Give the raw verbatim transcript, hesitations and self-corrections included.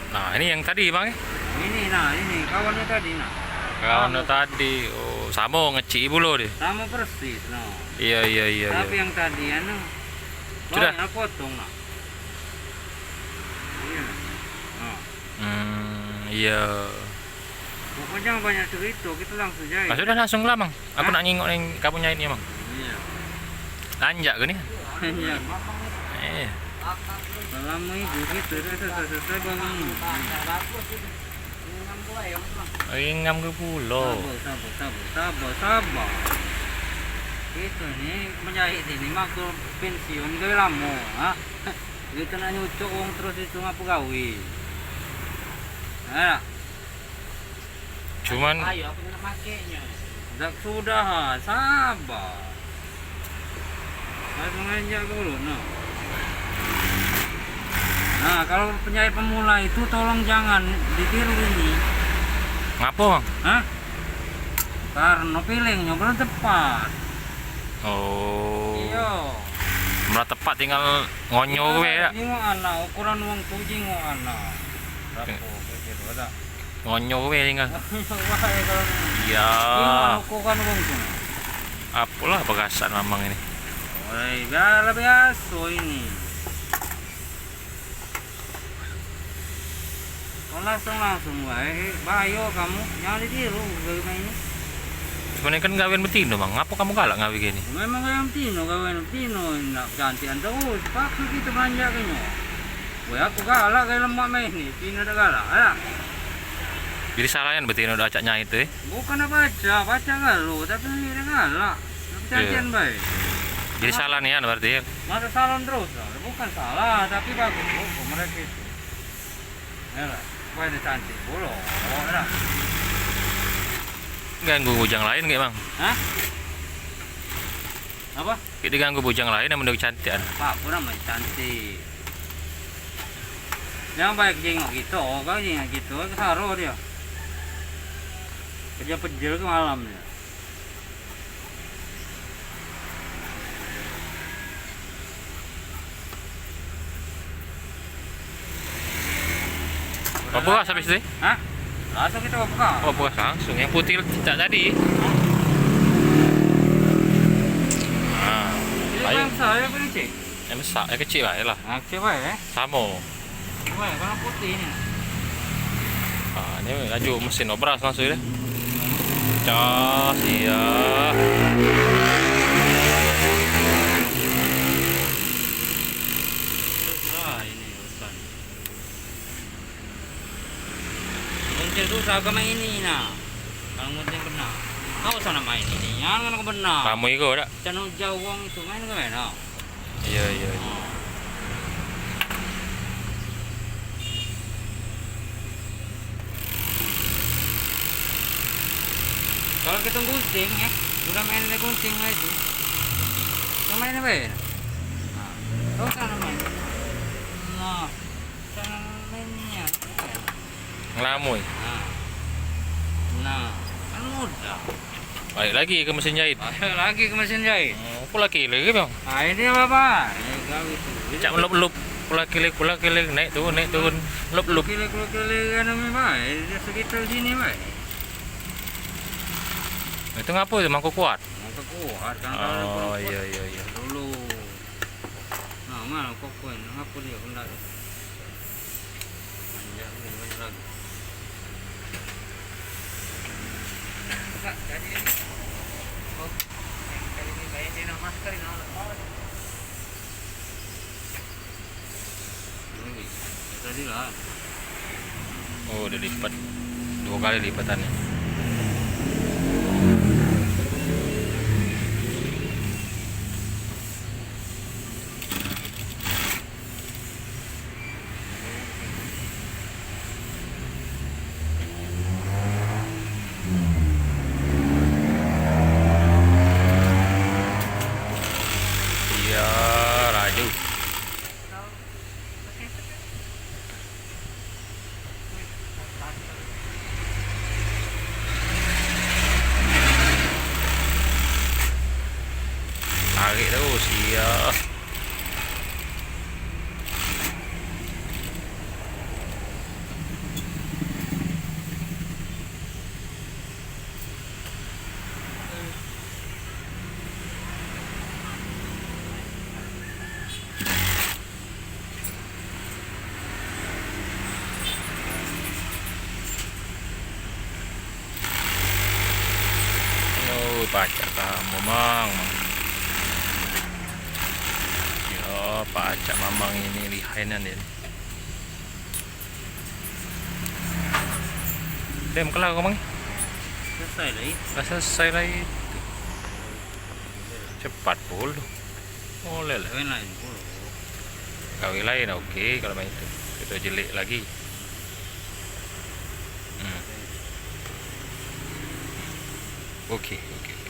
Nah, ini yang tadi, Bang, eh? Ini, nah, ini kawannya tadi, nah. Kawannya tadi. Oh, sama ngecik pulo dia. Sama persis, nah. Iya, iya, iya, tapi iya, yang tadi, anu, sudah. Banyak potong, nah. Iya. Nah. Hmm, iya. Pokoknya banyak cerita, kita langsung jahit. Ah, sudah, langsung lah, Mang. Aku nak nyingok neng kamu nyahitnya, Mang. Iya. Lanjak ke ni? Iya. Eh. Selama itu kita dah selesai-selesai bangun. Ringam ke pulo. Sabar, sabar, sabar, sabar, sabar. Kita ni menjahit ini mah ke pensiun gawe lama, ha? Kita nak nyucuk wong terus itu ngapo gawe? Ha? Cuman ayo, aku nak makeknya. Dak sudah, ha, sabar. Harus menganjak dulu, nah. Nah, kalau penjahit pemula itu tolong jangan ditiru ini. Ngapo, Bang? Hah? Karena feelingnya belum tepat. Oh. Iya. Belum tepat, tinggal ngonyo we ya. Jingok anak, ukuran wong tu jingok anak. Rapo, kira-kira dah. Ngonyo we tinggal. Wah, ya, kalau iya. Ini mah ukuran wong tu. Apolah bagasan mamang ini. Oi, biar biaso ini. Kau langsung-langsung wae, bayo kamu, jangan ditiru gawe main ini. Sebenarnya kan gawean betino, Bang. Ngapo kamu galak gawe gini? Memang gawean betino, gawean betino, nak kecantikan terus. Paksa kita manjak ke nyo. Weh, aku galak gawe lemak main ni, betino dak galak, ya. Jadi salah nian betino dak acak nyait tu, eh? Bukan dak pacak, pacak galo, tapi dak galak. Nak kecantikan bae. Jadi salah nian berarti, ya? Masa salon terus lah. Bukan salah, tapi bagus. Oh, mereka itu. Ya lah. Wah, ini cantik pulo. Oh, dah. Ganggu bujang lain kek, Bang? Hah? Apa? Kek diganggu bujang lain yang menurut cantik. Apa, apa namanya cantik? Yang baik jengok kita, kau jengok kita, kesaro dia. Kerja pejel ke malam dia. Kau beras habis tu? Hah? Langsung kita buka. Oh, beras langsung. Yang putih tak tadi. Nah, ini ayo. Yang besar, yang kecil? Yang besar, yang kecil lah, lah. Ah, kecil bae, eh? Samo. Wah, warna putih ni. Ah, ni laju mesin obras langsung dah. Cas, iya. Susah ini urusan. Kuncir susah ke main ini, nah. Kalau nguncir benar. Kau sana main ini, jangan kena benar. Kamu iko dak? Cano jauh wong itu main ke mana? Iya, iya, iya. Kalau kita gunting ya, udah main lagi gunting lagi. Kita main apa ya? Nah, kau sana main. Nah, sana mainnya. Ngelamui. Nah. Nah, kan mudah. Balik lagi ke mesin jahit. Balik lagi ke mesin jahit. Oh, pula kile ke, Bang? Nah, ini apa, Pak? Ya, gawe tu. Cak melup-lup, pula kile, pula kile, naik turun, naik turun, melup-lup. Kile, kile, kile, anu, bae, dia sekitar sini, bae. Itu ngapo itu, mangkuk kuat? Mangkuk kuat, kan. Oh, iya, iya, iya. Dulu. Nah, mana kok koin? Ngapo dia kena tu? Panjang ni, banyak lagu. Enggak, jadi ini. Oh, yang kali ini main dia nak masker, nak masker. Ini, yang tadi lah. Oh, udah lipat. Dua kali lipatannya. Iya, laju. Pacak kamu, Mang. Yo, pacak Mamang ini lihai nian, Din. Dem, kelar kau, Mang? Selesai lah, ih. Lah selesai lah itu. Cepat puluh. Boleh lah. Kawin lain puluh. Kawin lain, oke, kalau main itu. Kita jelek lagi. Hmm. Oke, oke.